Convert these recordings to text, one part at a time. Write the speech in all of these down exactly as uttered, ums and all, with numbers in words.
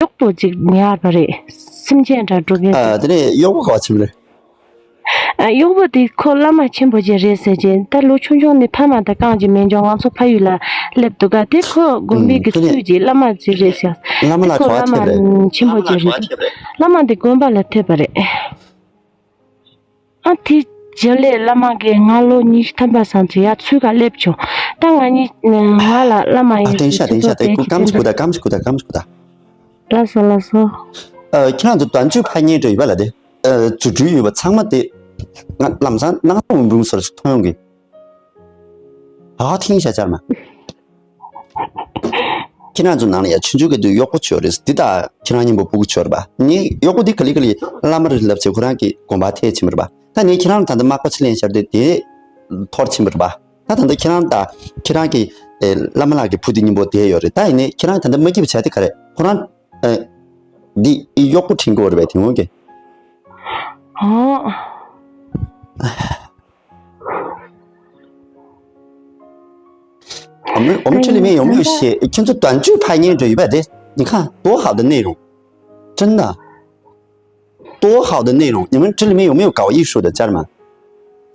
གཡོག་པོ་ཅིག་ཉར་བ་རེད། སེམས་ཅན་འདྲ་འགྲོ་མཁན་ཨ་ཅིག་དེ་ནས་གཡོག་པོ་ག་པར་ཕྱིན་པ་རེད། ཨ། གཡོག་པོ་དེ་ཁོ་བླ་མ་ཆེན་པོ་ཅིག་རེད་ཟེར་གྱིན། ད་ལོ་ཆུང་ཆུང་ནས་ཕ་མ་དང་རྐང་གཅིག་མེད་ཀྱང་ང་ཚོ་ཕ་ཡུལ་ལ་སླེབས་འདུག་ག་དེ་ཁོ་དགོན་པའི་ཨུམ་གི་ཁྱོད་ཚུལ་གྱི་བླ་མ་ཅིག་རེད་ཟེར། བླ་མ་དེ་ལ་ཁོ་ག་བ་བླ་མ་ཐེབས་རེད། ཆེན་པོ་ཅིག་རེད། བླ་མ་དེ་དགོན་པ་ལ་ཐེབས་པ་རེད། ཨ། དེ་རྗེས་ལས་བླ་མ་གིས་ང་ལོ་ཉི་ཤུ་ཐམ་པ་ཙམ་ཅིག་ཡར་ཚུར་ཁ་སླེབས་བྱུང་། ད་ང་གཉིས་ང་ལ་བླ་མ་ཨ། ཡིན་བསྟན་ཤག་བསྟན་ཤག་དེ་སྐུ་གམ་ཅིག་གུ་ད་གམ་ཅིག་གུ་ད་གམ་ཅིག་གུ་ད། ལགས་སོ་ལགས་སོ། ཨ། ཁྱེད་རང་ཚོ་དོན་གཅོད་ཕ་ཉེ་འདྲ་ཡོད་པ་ལ་དེ། ཨ། རྫུ་འཕྲུལ་ཡོད་པ་ཚང་མ་དེ། ང་ལམ་སང་སྣང་སྟོང་འབུམ་སོར་ཐོན་ཡོང་གི། ཨ། ཐེངས་ཤ་ཆར་མ། ཁྱེད་རང་ཚོ་ནང་ལ་ཡ་ཆུང་ཆུང་གི་དུས་གཡོག་པོ་ཆོས་རེད། འདི་དག་ཁྱེད་རང་མཉམ་པོ་སྤུ་གུ་ཆོས་རེད་པ། ངའི་གཡོག་པོ་འདི་ག་ལེ་ག་ལེ་བླ་མ་རེད་ལབ་ཚེ་ཁོ་རང་གི་དགོན་པ་ཐད་ཕྱིན་པ་རེད་པ། ད་ནི་ཁྱེད་རང་ད་ལྟ་མག་པ་ཕྱི་ལེན་ཤར་དུས་དེ་འཐོར་ཕྱིན་པ་རེད་པ། ད་ད་ལྟ་ཁྱེད་རང་དང་ཁྱེད་རང་གི་ཨེ་བླ་མ་ལགས་ཀྱི་བུ་དེ་མཉམ་པོ་བསྡད་ཡོད་རེད། ད་ཡིན་ནའི་ཁྱེད་རང་ད་ལྟ་མ་སྐྱིད་པ་བྱས་དེ་ག་རེད། ཁོ་རང་ཨེ་འདི་གཡོག་པོ་དྲན་གྱི་ཡོད་རེད་པས་དེ་སྔོན་གྱི། ཨོ།我们我们这里面有没有写？ཁྱོད་ཚོ་短句排练者预备的，你看多好的内容，真的，多好的内容！你们这里面有没有搞艺术的家人们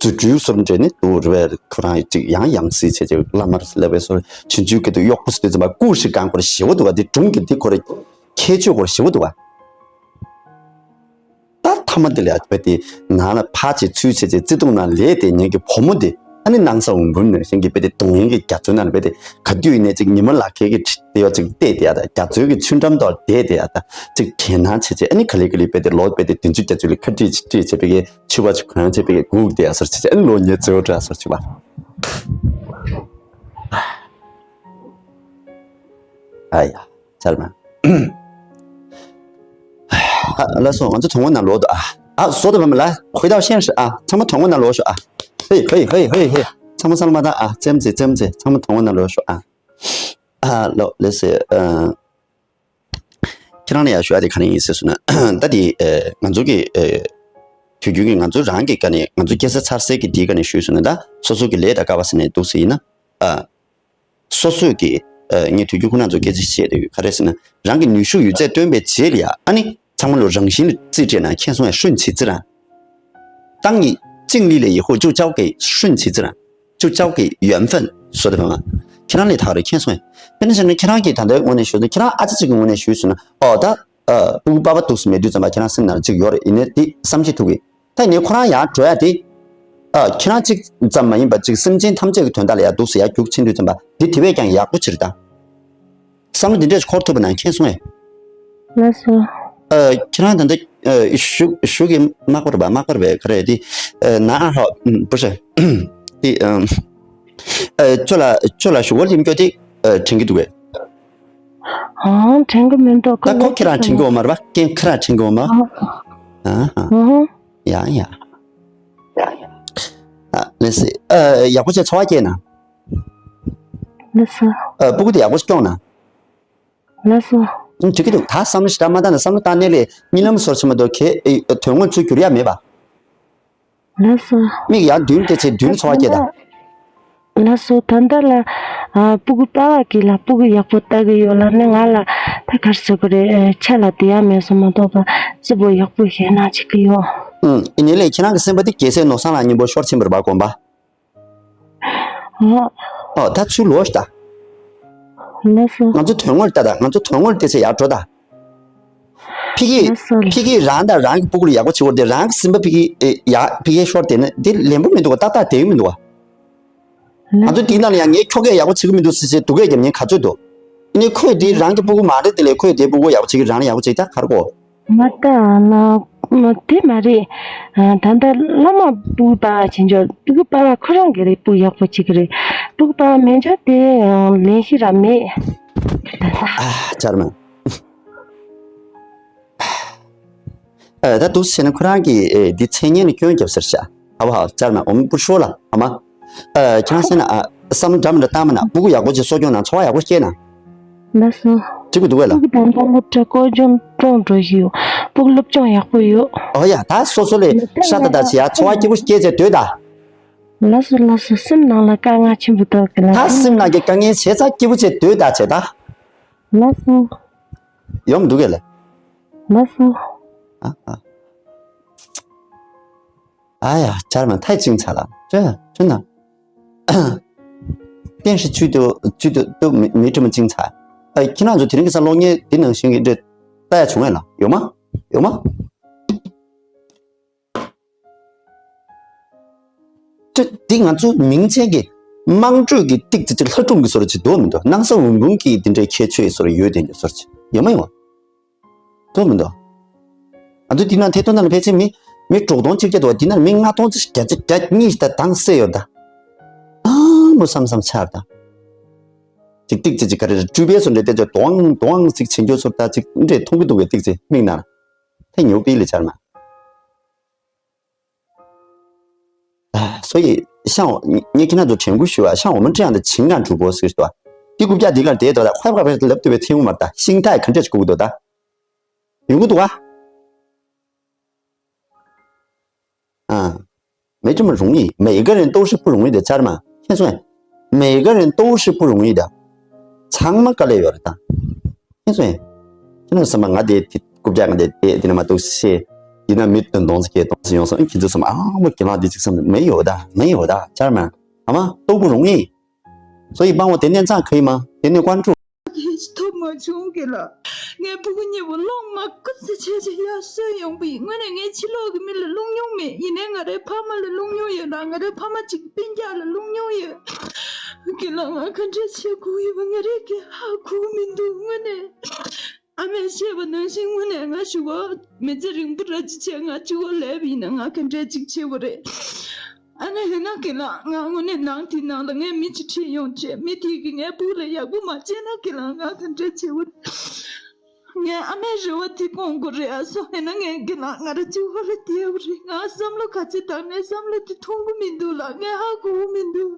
？རྫུ་འཕྲུལ་སོར་འདྲེ་ནི་དུ་རེ་ཁོ་རང་ཅིག་ཡང་ཡང་སྲིད་བྱས་ཅིག་བླ་མར་སླེབས་པའི་སོར་ཆུང་ཆུང་གི་དུ་གཡོག་པོ་སུ་དུ་ཙམ་པ་ཀུ་ཧྲི་གང་སྐོར་ཞེ་བོ་འདུག་ག་དེ་སྒྲུང་གི་དེ་ཁོ་རེ་ཁྱད་ཆོས་སྐོར་ཞེ་བོ་འདུག་ག་ད་ཐ་མ་དེ་ལ་ཡ་དཔེ་དེ་ནང་ལ་ཕར་ཅིག་ཚུར་བྱས་ཅིག་བརྩེ་དུང་ནང་ལས་དེ་ཉན་གྱི་བུ་མོ་དེ་ཨ་ནི་ནང་ས་འོང་འབུམ་ནས་ཤིང་གི་དཔེ་དེ་གདོང་ཡིན་གྱི་རྒྱ་མཚོའི་ནང་ལ་དཔེ་དེ་ག་དུས་ཡིན་ནས་ཅིག་ཉི་མ་ལག་ཁྱེར་གྱི་ཁྲི་དེ་ཡོད་ཅིག་བལྟས་དེ་ཡ་ད་རྒྱ་མཚོའི་གི་ཆུ་འགྲམ་ཐོག་བསྡད་དེ་ཡ་ད་ཅིག་དྲན་སྣང་བྱས་བྱས་ཨ་ནི་ག་ལེ་ག་ལེ་དཔེ་དེ་ལོ་དཔེ་དེ་བདུན་ཅུ་བརྒྱད་ཅུ་ལ་ཁ་བྲིས་བྲིས་བྱས་དཔེ་གི་ཕྱུ་པ་ཅིག་གོན་བྱས་དཔེ་གི་སྒུག་དེ་ཡ་སོར་བྱས་བྱས་ཨ་ནི་ལོ་ཉེར་ཚོ་འདྲ་སོར་བྱས་པ། ཨ་ཡ། ཅར་མ། ལགས་སོ། ང་ཚོ་དོན་དངོས་ནང་ལོག་འདུག་ཨ། ཨ། བཟོ་དང་བ་མི་ལ་ཁོའི་ཐག་ཤེས་ཤག་ཨ། ཚང་མ་དོན་དངོས་ནང་ལོག་ཤོག་ཨ། ཧེ་ཧེ་ཧེ་ཧེ་ཧེ། ཚང་མ་སལ་མ་དང་ཨ། ཙེམ་ཙེ་ཙེམ་ཙེ་ཚང་མ་དོན་དངོས་ནང་ལོག་ཤོག་ཨ། ཨ་ལོ་ལེ་སེ། ཨ། ཁྱེད་རང་ལ་ཡང་ཞུ་ཡ་དེ་ག་རེ་ཡིན་ཟེར་སོང་ན། ད་དེ་ཨ་ང་ཚོ་གི་ཨ་དུས་རྒྱུན་གྱི་ང་ཚོ་རང་གི་སྒང་ནས་ང་ཚོ་སྐྱེ་ས་འཚར་སའི་གི་དེའི་སྒང་ནས་ཞུས་སོང་ན། ད་སོ་སོ་གི་ལས་དང་དཀའ་བ་ཟེར་ནས་འདུག་ཟེར་ཡིན་ན། ཨ། སོ་སོས་ཀྱིས་ཨ་ངས་དུས་རྒྱུན་ཁོང་རྣམ་ཚོར་སྐད་ཆ་བཤད་དེ་ག་རེ་ཟེར་ན། རང་གི་ནུས་ཤུགས་ཡོད་ཚད་བཏོན་པའི་རྗེས་ལ་ཡ་ཨ་ནི་ཚང་མ་ལོ་རང་བཞིན་ལ་རྩིས་སྤྲད་ན་མཁྱེན་སོང་ཡ་ཧྲུན་ཆི་ཙི་རང་། 当你尽力了以后，就交给 ཧྲུན་ཆི་ཙི་རང་། 就交给缘分 བཟོ་དེ་བ་མ། ཁྱེད་རང་ལས་ཐག་རེ་མཁྱེན་སོང་ཡ། དཔེར་ན་བྱས་ན་ཁྱེད་རང་གིས་ད་ལྟའི་ངོས་ནས་ཞུས་ན། ཁྱེད་རང་ཨ་ཅག་ཅིག་གི་ངོས་ནས་ཞུས་སོང་ན། ཨོ་ད། ཨ། སྤུ་གུ་པ་ཕ་འདུག་སེ་མེད་དུས་ཙམ་པ་ཁྱེད་རང་སེམས་ནང་ལ་ཅིག་ཡོད་རེད། ཡིན་ནའི་དེ་བསམ་ཤེས་ཐུབ་གི། ད་ཡིན་ནའི་ཁོ་རང་ཡར་འགྲོ་ཡ་དེ། ཨ། ཁྱེད་རང་གཅིག་ཙམ་མ་ཡིན་པ་ཅིག་སེམས་ཅན་ཐམས་ཅད་ཀྱི་དོན་དག་ལ་ཡར་འདུག་སེ་ཡར་རྒྱུགས་ཕྱིན་དུས་ཙམ་པ་དེ་དེ་བས་ཀྱང་ཡག་པོ་ཅིག་རེད་ད། བསམ་བློ་འདི་འདྲས་འཁོར་ཐུབ་པ་ན་མཁྱེན་སོང་ངས། ལགས་སོ། ཨ། ཁྱེད་རང་ད་ལྟ་ཨ་ཞུ་ཞུ་གི་མག་པ་རེད་པ། མག་པ་རེད་པས་ག་རེ་དེ། ཨ། ན་ཨ་ཧོ། ཨུམ། བུ་ཧྲེ། དེ། ཨ། ཨ། ཅོ་ལ་ཅོ་ལ་ཞུ་བ་ལིམ་སྐྱོ་དེ། ཨ། དྲན་གྱི་འདུག་གས། ཨང་། དྲན་གྱི་མི་འདུག་ད་ཁོ་ཁྱེད་རང་དྲན་གྱི་ཡོད་མ་རེད་པ། རྐྱེན་ཁྱེད་རང་དྲན་གྱི་ཡོད་མ། ཨ་ཧ། ཨ་ཧ། ཡ་ཡ། ཨ། ལགས་སེ། ཨ། ཡག་པོ་བྱས་འཚོ་བ་སྐྱེལ་ན། ལགས་སོ། ཨ། སྤུ་གུ་དེ་ཡག་པོ་སྐྱོང་ན། ལགས་སོ། ཨང་། འགྲིག་གི་འདུག་ད་བསམ་བློ་ཞེ་དྲག་མ་བཏང་ན། བསམ་བློ་བཏང་ནས་ལས་གཉིད་ལམ་སོར་ཕྱིན་མ་གཏོགས་ཁྱེད་དོན་དངོས་ཚུར་འགྱུར་ཡ་མེད་པ། ལགས་སོ། མིག་ཡར་མདུན་བལྟས་བྱས་མདུན་འཚོ་བ་སྐྱེལ་དང་། ལགས་སོ། ད་ལྟ་ལ་ཨ་སྤུ་གུ་པ་ཕ་གིས་ལ་སྤུ་གུ་ཡག་པོ་ལྟ་གི་ཡོད་ལབ་ནས་ང་ལ་ད་ག་རེ་ཟེར་དགོས་རེད། ཨ། ཆ་ལ་དེ་ཡ་མེད་སོང་མ་གཏོགས་པ་རྩེ་པོ་ཡག་པོ་ཞེད་སྣང་བྱེད་ཀྱི་ཡོད། ཨང་། ཡིན་ནའི་ལས་ཁྱེད་རང་གི་སེམས་པ་དེ་རྒྱལ་སྲས་ནོར་བཟང་ལགས་མཉམ་པོ་ཤོར་ཕྱིན་པ་རེད་པ། དགོངས་པ། ཨོ། ཨོ། ད་ཚུར་ལོག་ཤོག་ད། ལགས་སོ། ང་ཚོ་དོན་དངོས་ལ་ལྟ་ད། ང་ཚོ་དོན་དངོས་ལ་བལྟས་ཚེ་ཡར་འགྲོ་ད། ཕ་གིར། ལགས་སོ། ཕ་གིར་རང་དང་རང་གི་སྤུ་གུ་ལ་ཡག་པོ་བྱེད་དགོས་རེད་དེ། རང་གི་སེམས་པ་ཕ་གིར་ཨེ་ཡ་ཕ་གིར་ཤོར་བསྡད་ན་དེ་ལེགས་པོ་མི་འདུག་ག་ཏག་ཏག་བསྡད་ཀྱི་མི་འདུག་ག་ང་ཚོ་འདིའི་ནང་ལ་ཡང་ངས་ཁྱོ་གས་ཡག་པོ་བྱེད་ཀྱི་མི་འདུག་ཟེར་བྱས་སྡུག་སྐད་རྒྱབ་མཁན་ག་ཚོད་འདུག་ཨ་ནི་ཁོས་དེ་རང་གི་སྤུ་གུ་མ་རེད་དེ་ལས། ཁོས་དེ་སྤུ་གུ་ཡག་པོ་བྱེད་ཀྱི་རང་ལ་ཡག་པོ་བྱེད་ད་ག་རེ་དགོས། མ་ལྟ་ན་མ་དེ་མ་རེད། ཨ། ད་ལྟ་བླ་མ་སྤུ་གུ་པ་ཕ་བྱེད་འཇོག་སྤུ་གུ་པ་ཕ་ཁོ་རང་གི་རེད། སྤུ་གུ་ཡག་པོ་བྱེད་ཀྱི་རེད། སྤུ་གུ་པ་ཕ་མེད་འཇོག་དེ་ལན་ཞིག་ར་མེད། ད་ལྟ། ཨ། ཅར་མ། ཨ། ད་འདུག་སེ་བྱས་ན་ཁོ་རང་གིས་ཨེ་འདི་མཚན་སྙན་ལ་སྐྱོན་བརྒྱབ་ཟེར་ཤག་ཨ་བ་ཧ། ཅར་མ། འོ་མ་པུ་ཤོ་ལ་ཨ་མ། ཨ། ཁྱེད་རང་སེམས་ན་ཨ་བསམ་བློ་འདྲ་མི་འདྲ་བཏང་མ་ན། སྤུ་གུ་ཡག་པོ་ཅིག་གསོ་སྐྱོང་གནང་། འཚོ་བ་ཡག་པོ་སྐྱེལ་ན། ལགས་སོ། འགྲིག་གི་འདུག་གས་ལ། སྤུ་གུ་དང་པོ་སློབ་གྲྭ་སྐོར་སྦྱོང་སྤྲོ་འགྲོ་བཞིན་ཡོད། སྤུ་གུ་སློབ་སྦྱོང་ཡག་པོ་ཡོད། ཨོ་ཡ། ད་སོ་སོ་ལས་ཧྲ་ཏ་ཏ་བྱེད་ཡ། འཚོ་བ་སྐྱིད་པོ་སྐྱེལ་བྱས་སྡོད་ད། ལགས་སོ་ལགས་སོ། སེམས་ནང་ལ་དཀའ་ངལ་ཆེན་པོ་འདུག་གི་ལགས། ད་སེམས་ནང་གི་དཀའ་ངལ་བྱས་ཚར། སྐྱིད་པོ་བྱས་སྡོད་ད་བྱས་ད། ལགས་སོ། ཡོང་མི་འདུག་གས་ལ། མ་སོང་། ཨ་ཨ། ཨ་ཡ་ཅར་མ་ཐའི་ཅིང་ཚ་ལ་ཅི་ཅི་ན། བསྟན་སྲིད་བཅུད་དུ་བཅུད་དུ་དུ་མི་མི་ཁྲི་མ་ཅིང་ཚ། ཨ་ཁྱེད་རང་ཚོ་དེ་རིང་གི་ས་གློག་བརྙན་འདི་ནང་བཞིན་གྱི་འདྲེ་ལྟ་ཡ་བྱུང་ངས་ལ་ཡོད་མ་ཡོད་མ། ཅི་འདི་ང་ཚོ་མིང་ཅན་གྱི་དམངས་ཁྲོད་ཀྱི་ཏིག་ཙི་ཅི་ལྷ་སྒྲུང་གི་བཟོ་འདྲ་ཅིག་འདུག་མི་འདུག་སྣང་ས་འོད་འབུམ་གྱི་འདི་འདྲའི་ཁྱད་ཆོས་བཟོ་འདྲ་ཡོད་དེ་འདྲ་བཟོ་འདྲ་ཅིག་ཡོད་མ་ཡོད། འདུག་མི་འདུག་ང་ཚོ་འདི་ན་ཐད་གཏོང་ནང་ལ་ཕལ་ཆེར་མི་མི་དྲུག་སྟོང་ཅིག་བརྒྱ་འདུག་འདི་ན་མི་ལྔ་སྟོང་ཙམ་ཞིག་བརྒྱ་ཆ་བརྒྱ་གཉིས་ཤིག་ད་དྭངས་གསལ་ཡོད་ད། ཨ་མོ་བསམ་བསམ་ཆགས་ད། ཅིག་ཏིག་ཙི་ཅིག་ག་རེ་རེད་སྤྲུལ་པའི་བཟོ་འདྲ་བལྟས་ཅོ་དོང་དོང་ཅིག་བྱེད་འཇོག་ཚོར་ད་ཅིག་འདྲེ་མཐོང་གི་འདུག་གས་ཏིག་ཙི་མིག་ནང་ཐལ་ཉོ་པི་ལི་ཆར་མ། སོ་ཡི་ཤང་ངས་ཁྱེད་རང་ཚོ་དྲན་སྐུལ་ཞུ་བ་ཤང་འོ་མ་ཁྲི་ཡང་དང་བྱིང་ངང་འགྲུབ་བོ་ཟེར་ཏོ། འདི་རྐུབ་བཀྱག་འདི་གར་བསྡད་དོ་ད་ཁོས་ཕར་ཕར་ལབ་ཏུ་བའི་ཐེངས་མར་ད་ཤིང་ཐག་ག་འདྲས་ཅིག་སྒུག་འདུག་ད། ཡོང་གི་འདུག་ཨ། ཨ། 没这么容易，每个人都是不容易的 ཅར་མ་ཁྱེད་ཚོ་每个人都是不容易的 ཚང་མ་དཀའ་ལས་ཡོད་རེད་ད། ཁྱེད་ཚོ་ཁྱེད་རང་བསམ་པ་ང་དེ་དེ་རྐུབ་བཀྱག་ང་དེ་དེ་དེ་ན་མ་གཏོགས་ཤེས་ཡིན་ན་མི་དོན་གདོང་ཚ་སྐྱེས་གདོང་ཚ་ཡོང་སོང་ཁྱེད་ཚོ་བསམ་ཨ་མ་གྱི་ལང་དེ་ཅིག་བསམ་མེ་ཡོད་ད་མེ་ཡོད་ད་ཅར་མ་ཨ་མ་ལྟོ་བུ་རུང་ཡིན། 所以帮我点点赞可以吗？点点关注。 ཐོབ་མ་བྱུང་གི་ལ། ངའི་ཕྲུ་གུ་གཉིས་པོ་སློང་མ་ཀུན་ཚེ་ཆེ་ཆེ་ཡར་གསོས་ཡོང་པ་ཡིན། དངོས་གནས་ངའི་ཕྱི་ལོགས་ཀྱི་མི་ལ་སློང་མྱོང་མེད། ཡིན་ནའི་ང་རའི་ཕ་མ་ལ་སློང་མྱོང་ཡོད་ལ། ང་རའི་ཕ་མ་གཅིག་སྤུན་ཀྱག་ལ་སློང་མྱོང་ཡོད། གི་ལ་ང་ག་འདྲ་བྱེད་དགོས་ཡོད་པ་ང་རའི་གི་ཧ་གོ་མི་འདུག་དངོས་གནས། ཨ་མས་བཤད་པ་ནང་བཞིན་དངོས་གནས་ང་ཞུ་བ་མི་ཚེ་རིང་པོ་ར་ཅི་བྱས་ང་ཅི་བ་ལས་པ་ཡིན་ན་ང་ག་འདྲ་ཅིག་བྱེད་པ་རེད། ཨ་ནི་ཡིན་ན་གི་ལ་ང་དངོས་གནས་ནང་དེའི་ནང་ལ་ངས་མི་ཅིག་ཁྲིད་ཡོང་བྱས་མི་དེ་གི་ངའི་བུ་ལ་ཡག་པོ་མ་བྱས་ན་གི་ལ་ང་ག་འདྲ་བྱེད་པ་རེད། ངས་ཨ་མའི་རེ་བ་དེ་སྐོང་དགོས་རེད། ཨ་སོ་ཡིན་ན་ངས་གི་ལ་ང་ར་ཅི་བ་རེད་དེ་བ་རེད། ང་བསམ་བློ་ག་ཚོད་བཏང་ནས་བསམ་བློ་དེ་ཐོང་གི་མི་འདུག་ལ་ངས་ཧ་གོ་གི་མི་འདུག་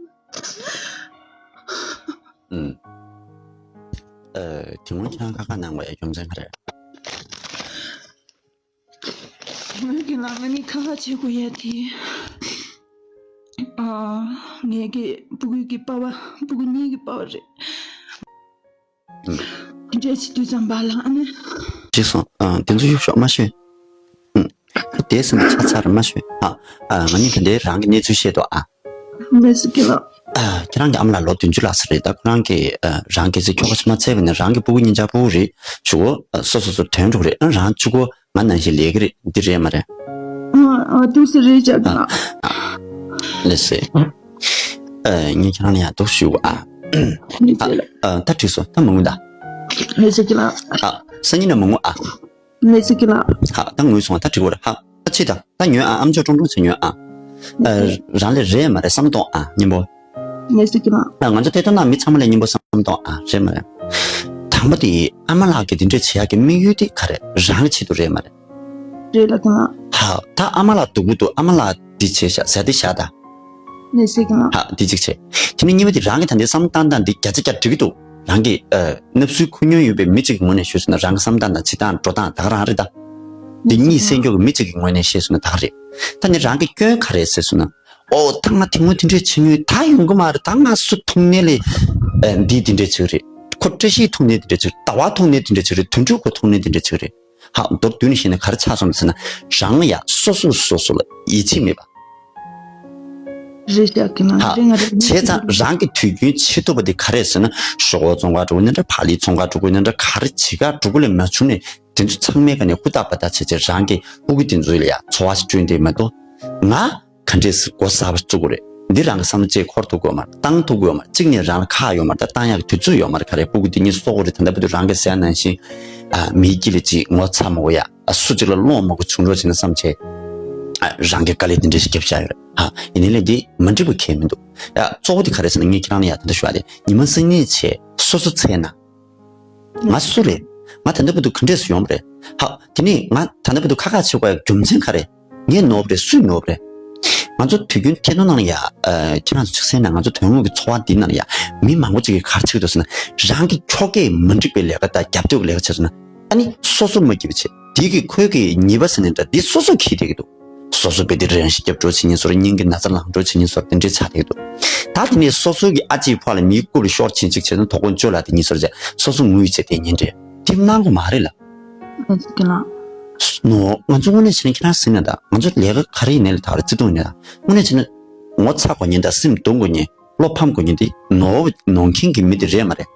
ཨུམ། ཨ། དེ་སྔོན་ཁྱེད་རང་ཁ་ཁ་གནང་བའི་རྒྱུ་མཚན་ག་རེ། ངས་ཀྱི་ལ་ང་ནི་ཁ་ཁ་བྱེད་དགོས་ཡ་དེ། ཨ། ངས་ཀྱི་སྤུ་གུ་གི་པ་ཕ་སྤུ་གུ་གཉིས་ཀྱི་པ་ཕ་རེད། ཨུམ། འདྲེ་ཆི་དུས་ཙམ་པ་ལ་ཨ་ནི། ཅི་སོང་། ཨ། དེ་ཚོ་ཡོད་ཤོག་མ་ཤོད། ཨུམ། དེ་སེམས་ཆ་ཚར་མ་ཤོད། ཨ། ཨ། ང་ནི་ད་ལྟའི་རང་གི་གནས་ཚུལ་བཤད་དོ་ཨ། ལགས་སོ་ཀི་ལགས། ཨ། ཁྱེད་རང་གི་ཨ་མ་ལགས་ལོ་བདུན་ཅུ་ལྷག་ཙམ་རེད་ད། ཁོ་རང་གི་ཨ། རང་སྐྱེ་ཚེ་ཁྱོ་ག་ཞིག་མ་ཚད་པ་ནས་རང་གི་སྤུ་གུ་གཉིས་ཆ་ཕྲུ་གུ་རེད་ཞུ་གོ། ཨ། སོ་སོ་སོ་དོན་འགྲུབ་རེད། ཨ། རང་གཅིག་པོ་ང་ནང་བཞིན་ལས་ཀ་རེད་འདི་རེད་མ་རེད། ཨ། ཨ། ཏུག་སེ་རེད་ཅག་ཨ། ལགས་སེ། ཨ། ངས་ཁྱེད་རང་ལ་ཡང་ཏོག་ཞུ་གོ་ཨ། ལགས་སེ་ལགས། ཨ། ད་འགྲིག་སོང་ད་མ་ངུ་ད། ལགས་སེ་ཀི་ལགས། ཨ། སང་ཉིན་ནས་མ་ངུ་ཨ། ལགས་སེ་ཀི་ལགས། ཧ། ད་ངུས་སོང་ད་འགྲིག་གོ་རེད་ཧ། ད་ཕྱི་ད། ད་ཉོན་ཨ། ཨམ་ཅོག་ཀྲོང་ཀྲོང་ཚེ་ཉོན་ཨ། ཨ། ལགས་སེ། རང་ལས་རེད་མ་རེད་བསམ་གཏོང་ཨ་སྙིང་པོ། ལགས་སེ་ཀི་ལགས། ཨ། ང་ཚོ་ཐད་གཏོང་ནང་མི་ཚང་མ་ལས་སྙིང་པོ་བསམ་གཏོང་ཨ་རེད་མ་རེད། དང་པོ་དེ་ཨ་མ་ལགས་ཀྱིས་འདི་འདྲས་བྱེད་ཡག་གི་དམིགས་ཡུལ་དེ་ག་རེད། རང་གི་ཆེད་དུ་རེད་མ་རེད། རེད་ལགས་ཀི་ལགས། ཧ། ད་ཨ་མ་ལགས་སྡུག་པོ་འདུག་ཨ་མ་ལགས་འདི་བྱས་ཤག་ཟ་འདི་བཞག་ད། ལགས་སེ་ཀི་ལགས། ཧ། འདི་གཅིག་བྱས། དེ་ནས་གཉིས་པ་དེ་རང་གི་ད་འདི་བསམ་བཏང་སྟངས་འདི་བརྒྱ་ཆ་བརྒྱ་འགྲིག་གི་འདུག་རང་གི་ཨ། བརྣབ་སེམས་ཁུར་མྱོང་ཡོད་པའི་མི་གཅིག་གི་ངོས་ནས་ཞུས་སོང་ན་རང་གི་བསམ་སྟངས་དང་བྱེད་སྟངས་འགྲོ་སྟངས་ད་ག་རང་རེད་ད། འདི་གཉིས་སེལ་མགྱོགས་ཀྱི་མི་གཅིག་གི་ངོས་ནས་བཤད་སོང་ན་ད་ག་རེད། ད་ནི་རང་གི་སྐྱོན་ག་རེ་ཟེར་སོང་ན། ཨོ་ད་ང་དེ་སྔོན་དེ་འདྲས་བྱེད་མྱོང་ད་ཡོང་གི་མ་རེད། ད་ང་སུ་མཐོང་ནས་ལས་ཨ། འདི་དེ་འདྲས་བྱེད་ཀྱི་རེད། ཁོ་བཀྲ་ཤིས་མཐོང་ནས་དེ་འདྲས་བྱེད་ཀྱི་རེད། ཟླ་བ་མཐོང་ནས་དེ་འདྲས་བྱེད་ཀྱི་རེད། དོན་གྲུབ་ཁོ་མཐོང་ནས་དེ་འདྲས་བྱེད་ཀྱི་རེད། ཧ། མདོར་བསྡུས་ནས་བཤད་ན་ག་རེ་ཆགས་སོང་ཟེར་ན། རང་ལ་ཡ་སོ་སོས་སོ་སོ་ལ་ཡིད་ཆེས་མེད་པ། རེད་ཤག་གི་ན་ཧ། རེད་ང་རེད་བྱས་ཙང་རང་གི་དུས་རྒྱུན་བྱེད་ཐུབ་པ་དེ་ག་རེ་ཟེར་ན། ཞོག་ཁོག་བཙོང་ག་འགྲོ་གི་ཡིན་ན་འདྲ། བག་ལེབ་བཙོང་ག་འགྲོ་གི་ཡིན་ན་འདྲ། ག་རེ་བྱེད་ག་འགྲོ་གི་ལས་མ་བྱུང་ནས་དེ་ཚོ་ཚང་མའི་སྒང་ནས་ཧུར་ཐག་པ་ཐག་བྱས་བྱས་རང་གི་སྤུ་གུ་དེ་ཚོ་ལ་ཡ་འཚོ་བ་ཞིག་བསྐྲུན་ཏེ་མ་གཏོགས། ང་ག་འདྲས་སེ་སྒོ་གསར་པ་བཙུགས་དགོས་རེད། འདི་རང་གི་བསམ་བློ་བཅས་འཁོར་ཐུབ་དགོས་མ་རེད། བཏང་ཐུབ་དགོས་མ་རེད། གཅིག་ནས་རང་ལ་ཁག་ཡོད་མ་རེད། ད་བཏང་ཡག་གི་དུས་ཚོད་ཡོད་མ་རེད། ག་རེ་སྤུ་གུ་འདི་གཉིས་གསོ་དགོས་རེད། ད་ལྟ་བར་དུ་རང་གིས་ཟེར་ཡ་ནང་བཞིན། ཨ། མིའི་དཀྱིལ་ལ་ཅིག་ངོ་ཚ་མ་དགོས་ཡ། ཨ། སུ་གཅིག་ལ་སློང་མ་དགོས་བྱུང་རོགས་བྱས་ན་བསམ་བྱས། ཨ། རང་གིས་དཀའ་ལས་འདི་འདྲ་ཞིག་བརྒྱབ་བཞག་ཡོད་རེད། ཨ། ཡིན་ནའི་ལས་འདི་མ་འགྲིག་པ་གང་ཡང་མི་འདུག་ཡ། གཙོ་བོ་དེ་ག་རེ་ཟེར་ན་ངས་ཁྱེད་རང་ལ་ཡ་ད་ལྟ་ཞུ་བ་དེ་ཉི་མ་སང་ཉིན་བྱས་སོ་སོ་ཚེ་ན། ང་སུ་རེད། ང་ད་ལྟ་བར་དུ་ག་འདྲས་སེ་ཡོང་བ་རེད། ཧ། དེ་ནས་ང་ད་ལྟ་བར་དུ་ཁ་ཁ་བྱེད་དགོས་ཡ་རྒྱུ་མཚན་ག་རེ། ངས་ནོར་བ་རེད། སུས་ནོར་བ་རེད། ང་ཚོ་དུས་རྒྱུན་ཐད་གཏོང་ནང་ལ་ཡ། ཨ། ཁྱེད་རང་ཚོ་ཆགས་སེ་ན་ང་ཚོ་དོན་དངོས་ཀྱི་འཚོ་བ་འདི་ནང་ལ་ཡ་མི་མང་པོ་ཅིག་གིས་ག་རེ་བྱེད་ཀྱི་འདུག་ཟེར་ན། རང་གི་ཁྱོ་གས་མ་འགྲིག་པའི་ལས་ཀ་དང་རྒྱབ་གཏོད་ཀྱི་ལས་ཀ་བྱས་སོང་ན། ཨ་ནི་སོ་སོ་མ་སྐྱིད་པ་བྱེད། དེ་གི་ཁོའི་གི་ཉེས་པ་ཟེར་ནས་འདྲ་འདི་སོ་སོ་འཁྱེར་བསྡད་ཀྱི་འདུག་སོ་སོ་དཔེ་དེབ་རེ་རང་ཞིག་རྒྱབ་འགྲོ་བྱེད་མཁན་བཟོ་འདྲ། སྙིང་གི་ན་ཚ་ལངས་འགྲོ་བྱེད་མཁན་བཟོ་འདྲ་དེ་འདྲས་ཆགས་བསྡད་ཀྱི་འདུག་ད་དེ་ནས་སོ་སོ་གི་ཨ་ཅེའི་ཕོ་ལ་མིའི་རྐུབ་ལ་ཤོར་ཕྱིན་ཅིག་བྱས་ན་དོ་དགོང་ཅོ་ལ་དེ་གཉིས་སོར་བྱས་སོ་སོ་ངུས་བྱས་དེ་ཉིན་རེ། ཁྲིམས་གནང་དགོས་མ་རེད་ལ། ཨ་ཙི་ཀི་ལ། ནོ། ང་ཚོ་དངོས་གནས་བྱས་ན་ཁྱེད་རང་ཟིན་ན་ད་ང་ཚོ་ལས་ཀ་ག་རེ་ཡིན་ནའི་ལ་ད་ག་རེ་བརྩེ་དུང་ཡིན་ནའི་ད་དངོས་གནས་བྱས་ན་ངོ་ཚ་དགོས་ཉེན་དང་སེམས་གདུང་དགོས་ཉེན། བློ་ཕམ་དགོས་ཉེན་དེ་ནོར་ནོར་མཁན་གྱི་མི་དེ་རེད་མ་རེད།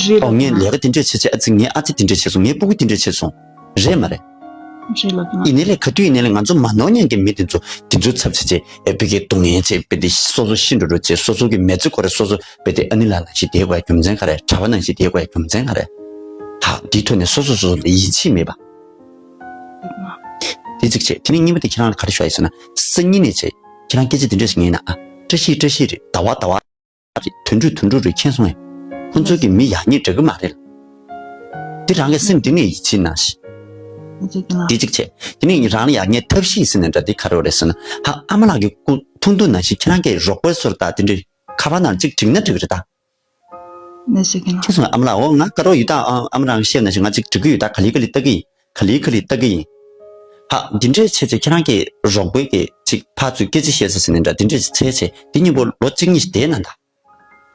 རེད་ལ། ཨོ་ངས་ལས་ཀ་དེ་འདྲས་བྱས་བྱས་ཨ་ཙི་ངའི་ཨ་ཙི་དེ་འདྲས་བྱས་སོང་། ངའི་སྤུ་གུ་དེ་འདྲས་བྱས་སོང་། རེད་མ་རེད། རེད་ལ་ཀི་ན། ཡིན་ནའི་ལས་ག་དུས་ཡིན་ནའི་ལས་ང་ཚོ་མ་ནོར་མཁན་གྱི་མི་དེ་ཚོ་དེ་ཚོའི་ཚབ་བྱས་བྱས་ཨེ་བི་གའི་སྡུག་བསྔལ་བྱས་བི་དེ་སོ་སོ་ཤི་འགྲོ་འགྲོ་བྱས་སོ་སོ་གི་མི་ཚེ་ཁོ་རེ་སོ་སོ་བི་དེ་ཨ་ནི་ལ་ནང་བཞིན་དེའི་དགོས་རྒྱུ་མཚན་ག་རེ། གྲྭ་པ་ནང་བཞིན་དེའི་དགོས་རྒྱུ་མཚན་ག་རེ། ཧ་འདིའི་ཐོག་ནས་སོ་སོ་སོ་སོ་ལ་ཡིད་ཆེས་མེད་པ། དེ་གཅིག་བྱས། དེ་ནས་གཉིས་པ་དེ་ཁྱེད་རང་ལ་ག་རེ་ཞུ་ཡ་ཡིན་ཟེར་ན། སང་ཉིན་ནས་བྱས་ཁྱེད་རང་སྐད་ཆ་དེ་འདྲ་ཞིག་ངས་ན་ཨ། བཀྲ་ཤིས་བཀྲ་ཤིས་རེད། ཟླ་བ་ཟླ་བ་རེད། དུད་འགྲོ་དུད་འགྲོ་རེད། མཁྱེན་སོང་ངས། ཁོ་ཚོ་གི་མི་ཡག་ཉེས་འདྲ་གི་མ་རེད། དེ་རང་གི་སེམས་དེ་ནས་ཡིད་ཆེས་གནང་ཞིག་དེ་གཅིག་བྱས། དེ་ནས་རང་ལ་ཡག་ཉེས་ཐབས་ཤེས་ཟེར་ནས་འདྲ་དེ་ག་རེ་རེད་ཟེར་ན། ཧ་ཨ་མ་ལགས་ཀྱི་སྐུ་ཐུང་ཐུང་ནང་བཞིན་ཁྱེད་རང་གི་རོགས་པའི་སོར་ད་དེ་འདྲའི་ཁ་པར་ནང་གཅིག་བྲིས་ན་འགྲིག་གི་རེད་ད། ནས་ཟེར་གི་ན། ཁྱེད་ཚོ་ཨ་མ་ལགས། འོ་ང་དགའ་རོགས་ཡོད་ད། ཨ་ཨ་མ་རང་བཤད་ན་ཞིག་ང་ཅིག་འགྲིག་གི་ཡོད་ད། ག་ལེ་ག་ལེ་ལྟ་གི་ཡིན། ག་ལེ་ག་ལེ་ལྟ་གི་ཡིན། ཧ་འདི་འདྲས་བྱས་བྱས་ཁྱེད་རང་གི་རོགས་པའི་གི་ཅིག་ཕར་ཚུར་སྐད་ཆ་བཤད་ས་ཟེར་ནས་འདྲ་འདི་འདྲས་བྱས་བྱས་འདི་གཉིས་པོ་ལོ་གཅིག་གཉིས་ཤིག་བསྡད་ན་ད།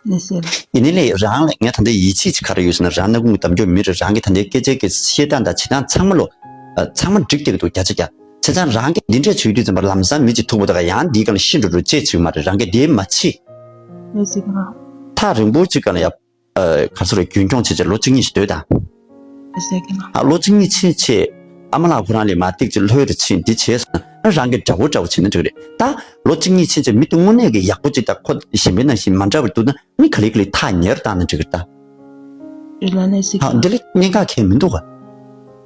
ནས་ཟེར། ཡིན་ནའི་ལས་རང་ལ་ངས་ད་ལྟ་ཡིད་ཆེས་ཅིག་ག་རེ་ཡོད་ཟེར་ན། རང་ན་ཀུན་གྱི་འདམ་ཀྱོག་མི་རེད། རང་གི་ད་ལྟའི་སྐད་ཆའི་གི་བཤད་སྟངས་དང་བྱེད་སྟངས་ཚང་མ་ལོ། ཨ་ཚང་མ་འགྲིག་བསྡད་ཀྱི་འདུག་བརྒྱ་ཆ་བརྒྱ། བྱས་ཙང་རང་གིས་འདི་འདྲས་བྱེད་དུས་ཙམ་པ་ལམ་སང་མི་གཅིག་ཐུག་པ་དང་ཡང་འདིའི་སྒང་ལ་ཤི་འགྲོ་འགྲོ་ཅེས་བྱེད་ཀྱི་མ་རེད། རང་གིས་འདིའི་མ་བྱེད། ལས་ཟེར་གི་ན། ཐག་རིང་པོ་གཅིག་སྒང་ལ་ཡ། ཨ་ག་རེ་ཟེར། རྒྱུན་འཁྱོངས་བྱས་བྱས་ལོ་གཅིག་གཉིས་ཤིག་སྡོད་དང་། ལས་ཟེར་གི་ན། ཨ་ལོ་གཅིག་གཉིས་ཕྱིན་བྱས་ཨ་མ་ལགས་ཁོ་རང་ལས་མར་ཏིག་ཅིག་ལྷོད་རེ་ཕྱིན་འདི་བྱས་སོང་ན་རང་གིས་འདྲ་པོ་འདྲ་པོ་བྱས་ན་འགྲིག་རེད་ད། ལོ་གཅིག་གཉིས་ཕྱིན་བྱས་མི་དེ་དངོས་གནས་ཀྱི་ཡག་པོ་གཅིག་དང་ཁོ་གཞན་པའི་ནང་བཞིན་མ་འདྲ་བར་འདུག་ན། ནི་ག་ལེ་ག་ལེ་ཐག་ཉེ་རུ་བཏང་ན་འགྲིག་གི་རེད་ད། རེད་ལ་ནས་ཟེར་གི་ཧ་ན། འདི་ལ་གནད་འགག་གང་ཡང་མི་འདུག་ག་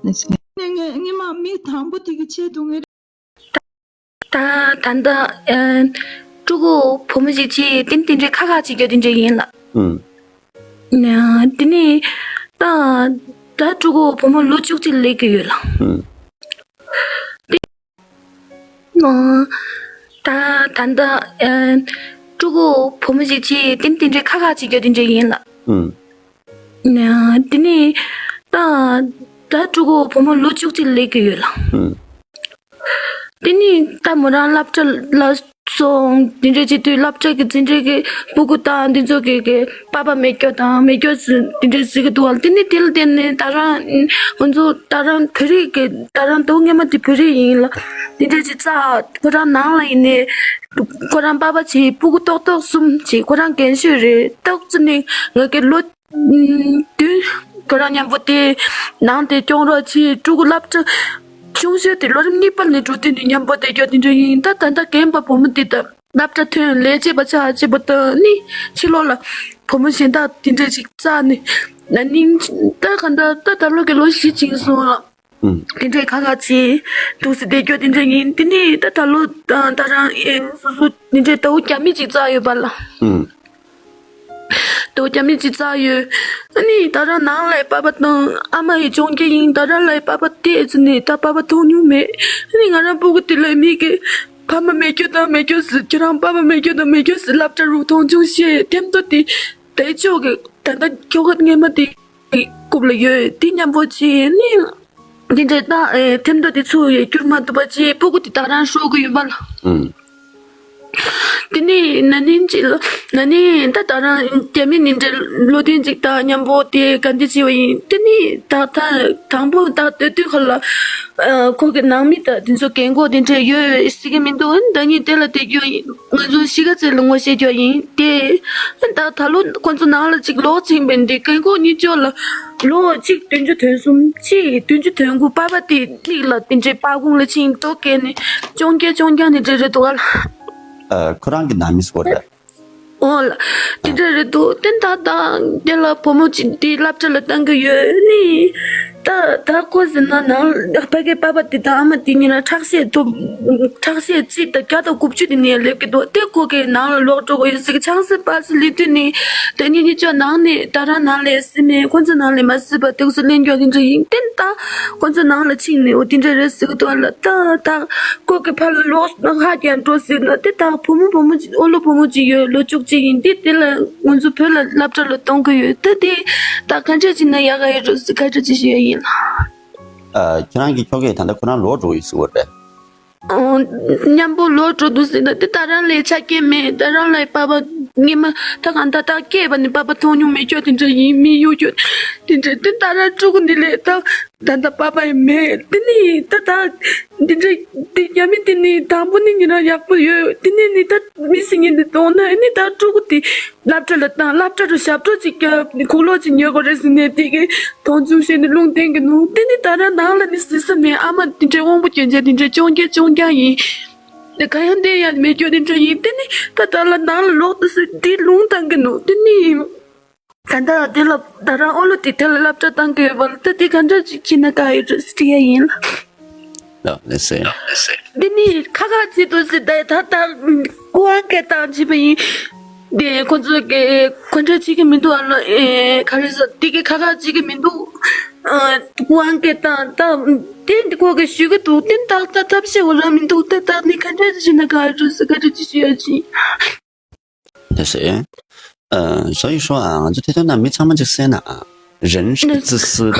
ནས་ཟེར་གི་ན། ངས་ངས་མ་མི་དང་པོ་དེ་གི་ཆེད་དུ་ངས། ད་ད་ལྟ་ཨ་ཕྲུ་གུ་བུ་མོ་ཞིག་ཅིག་དེ་དེ་འདྲའི་ཁ་ཁ་ཅིག་རྒྱག་དེ་འདྲ་ཡིན་ལ། ཨུམ། ན་དེ་ནས་ད་ད་ཕྲུ་གུ་བུ་མོ་ལོ་བཅུ་གཅིག་སླེབས་ཀྱི་ཡོད་ལ། ཨུམ། ཨ་ད་ད་ལྟ་ཨ་ཕྲུ་གུ་བུ་མོ་ཞིག་ཅིག་དེ་དེ་འདྲའི་ཁ་ཁ་ཅིག་རྒྱག་དེ་འདྲ་ཡིན་ལ། ཨུམ། ན་དེ་ནས་ད་ད་ཕྲུ་གུ་བུ་མོ་ལོ་བཅུ་གཅིག་སླེབས་ཀྱི་ཡོད་ལ། ཨུམ། དེ་ནས་ད་མོ་རང་སློབ་གྲྭ་ལ་སོང་། དེ་འདྲ་བྱེད་དུས་སློབ་གྲྭ་གི་འཛིན་གྲྭ་གི་སྤུ་གུ་དང་འདི་ཚོ་གི་གི་པ་ཕ་མེད་རྒྱུ་དང་མེད་རྒྱུ་ཟེར་དེ་འདྲ་ཟེར་གི་འདུག་བ། དེ་ནས་དེ་ལ་བརྟེན་ནས་ད་རང་ཁོ་ཚོ་ད་རང་བོད་རིགས་ཀྱི་ད་རང་དུས་སྔོན་མ་དེ་བོད་རིགས་ཡིན་ལ། དེ་འདྲ་ཅིག་རྩ་ཁོ་རང་ནང་ལ་ཡིན་ནས་ཁོ་རང་པ་ཕ་བྱས་སྤུ་གུ་ཏོག་ཏོག་གསུམ་བྱས། ཁོ་རང་རྒན་ཤོས་རེད། ཏོག་ཙམ་ནས་ང་གི་ལོ་དུས་ཁོ་རང་མཉམ་པོ་དེ་ནང་དེ་སྐྱོང་རོགས་བྱས། ཕྲུ་གུ་སློབ་གྲྭ་ཆུང་ཤོས་དེ་ལོ་རིམ་གཉིས་པ་ནས་འགྲོ་དུས་ནས་མཉམ་པོ་བསྡད་རྒྱུ་དེ་འདྲ་ཡིན། ད་ད་ལྟ་རྒན་པ་བུ་མོ་དེ་ད་སློབ་གྲྭ་ཐོན་ལས་བྱེད་པ་ཆགས་བྱེད་པ་དང་ནི་ཕྱི་ལོགས་ལ་བུ་མོ་གཞན་དག་དེ་འདྲ་ཞིག་བཙལ་ནས་ན་ནིང་ད་ག་འདྲ་ད་ད་ལོ་གི་ལོ་བཞི་ཕྱིན་སོང་ལ། ཨུམ། དེ་འདྲའི་ཁ་ཁ་ཆེ་འདུག་སེ་བསྡད་རྒྱུ་དེ་འདྲ་ཡིན། དེ་ནས་ད་ད་ལོ་ད་ད་རང་ཨེ་སོ་སོ་དེ་འདྲའི་ཟླ་བོ་རྒྱ་མི་ཅིག་བཙལ་ཡོད་པ་ལ། ཨུམ། ཟླ་བོ་རྒྱ་མི་ཅིག་བཙལ་ཡོད། ཨ་ནི་ད་རང་ནང་ལ་པ་ཕ་དང་ཨ་མ་ཡི་གྱོང་རྒྱལ་ཡིན། ད་རང་ལ་པ་ཕ་བལྟས་ཚུལ་ནས་ད་པ་ཕ་མཐོང་མྱོང་མེད། ཨ་ནི་ང་རང་སྤུ་གུ་དེ་ལ་མི་གི་ཕ་མ་མེད་རྒྱུ་དང་མེད་རྒྱུ་ཟེར། ཁྱེད་རང་པ་ཕ་མེད་རྒྱུ་དང་མེད་རྒྱུ་ཟེར་སློབ་གྲྭ་རུ་མཐོང་ཆུང་བཤད་ཐེམ་ཐོ་དེ་དེ་ཅོག་གི་ད་ལྟ་ཁྱོ་ག་སྔས་མ་དེ་རྐུབ་ལ་ཡོད། དེ་མཉམ་པོ་བྱས་ནི་འདི་འདྲའི་ད་ཨེ་ཐེམ་ཐོ་དེ་ཚུར་ཡར་བསྐྱུར་མ་ཐུབ་པ་བྱས་སྤུ་གུ་དེ་ད་རང་ཤོར་གི་ཡོད་པ་ལ། ཨུམ། དེ་ནས་ན་ནིང་ཅིག་ལ་ན་ནིང་ད་ད་རང་རྒྱ་མི་ནི་འདྲ་ལོ་དེ་ཅིག་ད་མཉམ་པོ་དེ་ག་འདི་བྱས་པ་ཡིན། དེ་ནས་ད་ད་དང་པོ་ད་སྡོད་དུས་ཁ་ལ་ཨ་ཁོ་གི་ནང་མི་ད་དེ་ཚོ་རྒན་གོག་དེ་འདྲ་ཡོད་སྲིད་ཀྱི་མི་འདུག་ཨ་ནི་ད་ངས་དེ་ལ་བསྡད་རྒྱུ་ཡིན། ང་ཚོ་གཞིས་ཀ་རྩེ་ལ་ངོ་ཤེས་རྒྱུ་ཡིན་ཏེ། ད་ད་ལོ་ཁོ་ཚོ་ནང་ལ་ཅིག་ལོག་ཕྱིན་པས་འདི་རྒན་གོག་གཉིས་ཆོག་ལ་ལོ་གཅིག་བདུན་ཅུ་དོན་གསུམ་གཅིག་བདུན་ཅུ་དོན་དགུ་པ་ཕ་དེ་ནིག་ལ་དེ་འདྲའི་པ་ཁུང་ལ་ཕྱིན་ཏོ་སྐད་ནས་ཅོང་རྒྱག་ཅོང་རྒྱག་ནས་འདྲ་རེད་འདུག་ཨ་ལ། ཨ་ཁོ་རང་གི་ནང་མི་སྐོར་རེད། འོ་ལ། དེ་འདྲ་རེད་འདུག་དེ་ད་ད་དེ་ལ་བུ་མོ་གཅིག་དེ་སློབ་གྲྭ་ལ་བཏང་གི་ཡོད་ནི། ད་ད་ཁོ་ཟེར་ན་ནང་ཕ་གི་པ་ཕ་དེ་དང་ཨ་མ་དེ་གཉིས་ལ་ཁྲག་ཤེད་ཐུབ། ཁྲག་ཤེད་གཅིག་དང་བརྒྱ་དང་དགུ་བཅུ་དེ་ནས་སླེབས་ཀྱི་འདུག་དེ་ཁོ་གི་ནང་ལ་ལོག་འགྲོ་དགོས་ཡོད་ཟེར་གི་ཆང་ས་པ་སི་ལི་དུས་ནི་དེ་གཉིས་གཉིས་ཆོག་ནང་ནས་ད་རང་ནང་ལས་སྲིད་མེད་ཁོ་ཚོ་ནང་ལས་མ་སྲིད་པ་དུག་སེ་ལེན་རྒྱུ་དེ་འདྲ་ཡིན་ཏེ་ད་ཁོ་ཚོ་ནང་ལ་ཕྱིན་ནས་འོ་དེ་འདྲ་རེད་ཟེར་གི་འདུག་ལ་ད་ད། ཁོ་གི་ཕར་ལོག་ཧ་ཀྱང་འགྲོ་ཟེར་ན་དེ་ད་བུ་མོ་བུ་མོ་ཅིག་ཨོ་ལོ་བུ་མོ་ཅིག་ཡོད་ལོ་བཅུ་གཅིག་ཡིན། དེ་དེ་ལ་ང་ཚོ་བོད་ལ་སློབ་གྲྭ་ལ་གཏོང་གི་ཡོད། ད་དེ་ད་ག་འདྲ་བྱས་ན་ཡག་ག་ཡོད་འགྲོ་ཟེར་ཁ་བརྡ་ཅིག་ཞུ་ཡ་ཡིན་ལ། ཨ་ཁྱེད་རང་གི་ཁྱོ་གས་ད་ལྟ་ཁོ་རང་ལོག་འགྲོ་ཡོད་ཟེར་བ་རེད། ཨོ། མཉམ་པོ་ལོག་འགྲོ་འདུག་ཟེར་ན་དེ་ད་རང་ལ་ཆ་རྐྱེན་མེད། ད་རང་ལ་པ་ཕ་ ངས་མ་ད་གང་ད་ད་སྐྱེས་པ་ནས་པ་ཕ་མཐོང་མྱོང་མེད་ཀྱོ་དེ་འདྲ་ཡིན། མི་གཡོ་ཀྱོ་དེ་འདྲ་དེ་ད་ར་ཕྲུ་གུ་འདི་ལས་ད་ད་ད་པ་ཕ་ཡིན་མེད། དེ་ནི་ད་ད་འདི་འདྲ་དེ་རྒྱ་མི་དེ་ནི་དང་པོ་ནི་ཉིན་ར་ཡག་པོ་ཡོད། དེ་ནི་ནི་ད་མི་སེ་ངན་འདི་གཏོང་ན་ནི་ད་ཕྲུ་གུ་དེ་སློབ་གྲྭ་ལ་བཏང་། སློབ་གྲྭ་རུ་ཞབས་བྲོ་ཅིག་རྒྱབ་ནི་ཁུག་ལོ་ཅིག་ཉོ་དགོས་རེད་ཟེར་ནས་དེ་གི་མཐོང་ཆུང་བྱས་ནས་ལུང་བསྟན་གི་ནུ། དེ་ནི་ད་ར་ནང་ལ་ནི་ཟི་ས་མེད། ཨ་མ་དེ་འདྲའི་དབང་པོ་སྐྱོན་ཅན་དེ་འདྲའི་ཅོང་རྒྱག་ཅོང་རྒྱག་ཡིན། དེ་ག་ཡང་བསྡད་ཡ་མེད་རྒྱུ་དེ་འདྲ་ཡིན། དེ་ནི་ད་ད་ལ་ནང་ལ་ལོག་ཏུ་སུ་དེ་ལུང་བཏང་གི་ནུ། དེ་ནི་ད་ད་དེ་ལ་ད་རང་ཨོ་ལོ་དེ་དེ་ལ་སློབ་གྲྭ་བཏང་གི་ཡོད་པ་ལ་ད་དེ་ག་འདྲ་ཅིག་བྱེད་ན་དགའ་ཡོད་རེད་ཟེར་དྲི་ཡ་ཡིན་ལ། ལགས་ལགས་སེ། འདི་ནི་ཁ་ཁ་བྱེད་དུ་ཟེར་ད་ད་ད་ཀུ་ཝང་སྐད་བཏང་བྱེད་པ་ཡིན། དེ་ཁོ་ཚོ་གི་ཁོ་འདྲ་བྱེད་ཀྱི་མི་འདུག་ཨ་ལ་ཨེ་ག་རེ་ཟེར་དེ་གི་ཁ་ཁ་བྱེད་ཀྱི་མི་འདུག་ཨ་ཀུ་ཝང་སྐད་བཏང་ད་དེ་འདི་ཁོ་གི་ཞུ་གི་འདུག་དེ་ད་ད་ཐབས་ཤེས་འོ་ར་མི་འདུག་ད་ད་ནི་ག་འདྲ་བྱེད་ན་ག་རེ་ཟེར་ག་འདྲ་བྱེད་ཞུ་ཡ་ཅི། ལགས་སེ། ཨ། 所以说啊， ང་ཚོ་ཐད་གཏོང་ནང་མི་ཚང་མ་ཅིག་གསན་ན་ཨ། 人是自私的，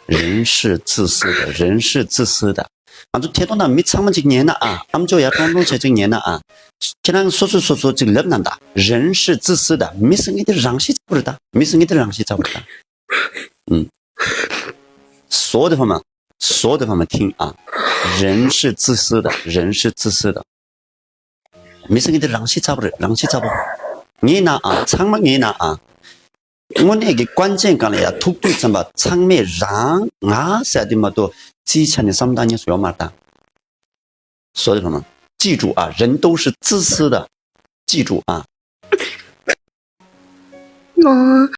人是自私的， 人是自私的。 ང་ཚོ་ཐད་གཏོང་ནང་མི་ཚང་མ་ཅིག་ཉན་ན་ཨ། ཨམ་ཅོག་ཡར་ཀྲོང་ཀྲོང་བྱས་ཅིག་ཉན་ན་ཨ། ཁྱེད་རང་སོ་སོས་སོ་སོ་ཅིག་ལབ་ན་ད། 人是自私的། མི་ཟེར་མཁན་དེ་རང་ཤེད་ཚ་པོ་རེད་ད། མི་ཟེར་མཁན་དེ་རང་ཤེད་ཚ་པོ་རེད་ད། ཨུམ། 所有的朋友们， 所有的朋友们听啊， 人是自私的， 人是自私的。 མི་ཟེར་མཁན་དེ་རང་ཤེད་ཚ་པོ་རེད། རང་ཤེད་ཚ་པོ། ངའི་ནང་ཨ། ཚང་མ་ངའི་ནང་ཨ། དངོས་གནས་ཀྱི་关键སྒང་ལ་ཡ་ཐུག་དུས་ཙམ་པ་ཚང་མས་རང་ང་ཟེར་དེ་མ་གཏོགས་རྩིས་ཆ་ནས་བསམ་བློ་བཏང་མཁན་སུ་ཡོད་མ་རེད་ད། 所有的朋友们，记住啊，人都是自私的，记住啊。 ང་